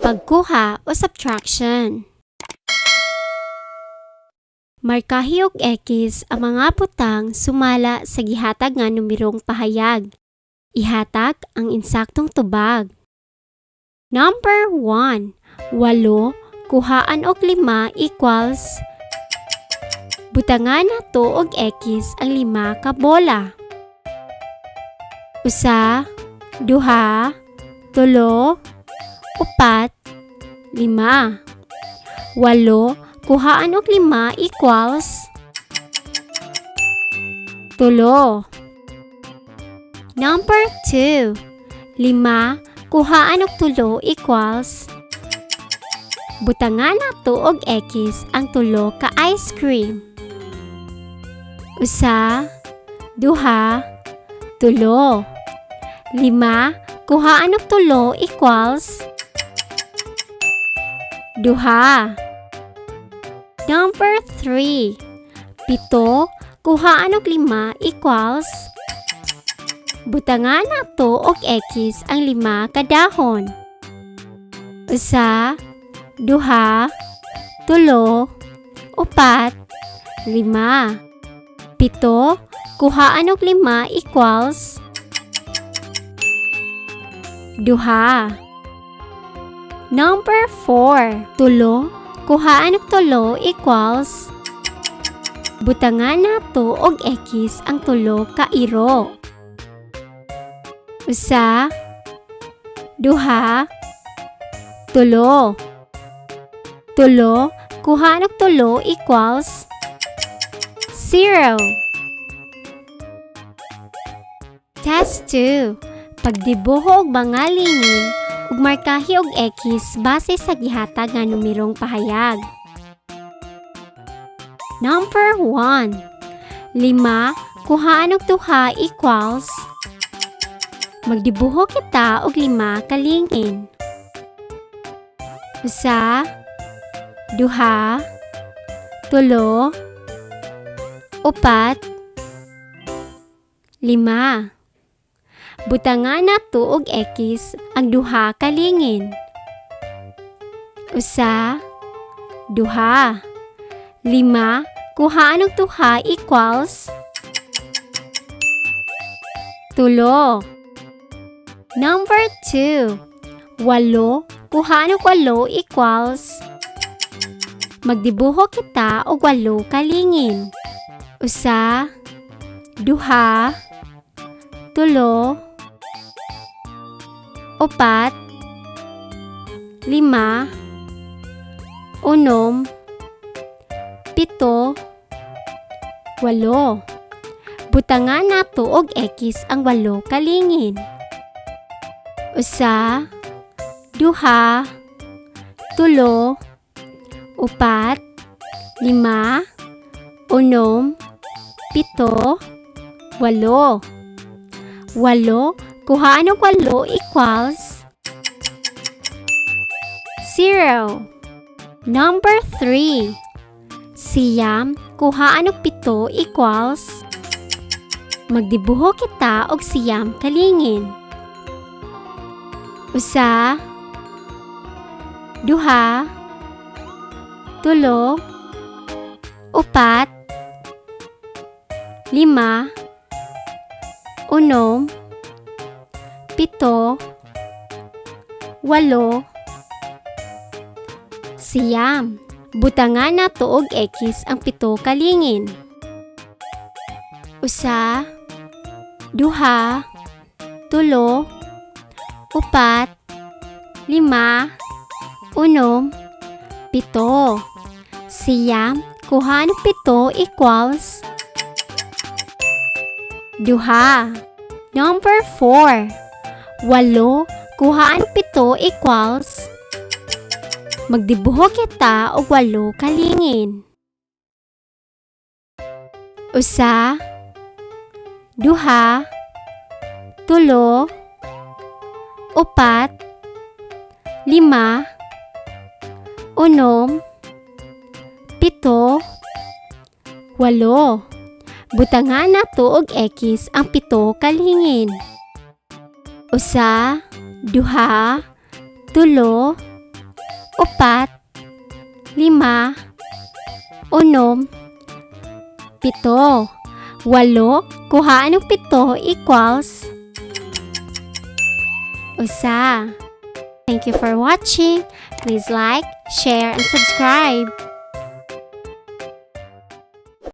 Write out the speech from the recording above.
Pagkuha o subtraction. Markahi og X ang mga butang sumala sa gihatag nga numerong pahayag. Ihatag ang insaktong tubag. Number 1. 8 kuhaan og 5 equals. Butangan nato og X ang 5 ka bola. 1, 2, 3, 4, 5. 8 kuhaan og 5 equals 3. Number 2. 5 kuhaan og 3 equals. Butangan nato og X ang 3 ka ice cream. 1, 2, 3. 5 kuhaan og 3 equals 2. Number 3. 7 kuhaan og 5 equals. Butangan nato og X ang 5 ka dahon. 1, 2, 3, 4, 5. 7 kuhaan og 5 equals 2. Number 4. 3 kuhaan og 3 equals. Butangan nato og X ang 3 ka iro. 1, 2, 3. 3 kuhaan og 3 equals 0. Test 2. Pagdibuho og mga lingin ug markahi og X base sa gihatag nga numerong pahayag. Number 1. 5 kuhaan og 2 equals. Magdibuho kita og 5 ka lingin. 1, 2, 3, 4, 5. Butangan nato og X ang 2 ka lingin. 1, 2. 5 kuhaan og 2 equals 3. Number 2. 8 kuhaan og 8 equals. Magdibuho kita og 8 ka lingin. 1, 2, 3, 4, 5, 6, 7, 8. Butangan nato og X ang 8 ka lingin. 1, 2, 3, 4, 5, 6, 7, 8. 8 kuhaan og 8 equals 0. Number 3. 9 kuhaan og 7 equals. Magdibuho kita og 9 ka lingin. 1, 2, 3, 4, 5, 6, 7, 8, 9. Butangan nato og X ang 7 ka lingin. 1, 2, 3, 4, 5, 6, 7. 9 kuhaan og 7 equals 2. Number 4. 8 kuhaan og 7 equals. Magdibuho kita og 8 ka lingin. 1, 2, 3, 4, 5, 6, 7, 8. Butangan nato og X ang 7 ka lingin. 1, 2, 3, Upat, lima, unom, pito. Walo, kuhaan og pito equals 1. Thank you for watching. Please like, share, and subscribe.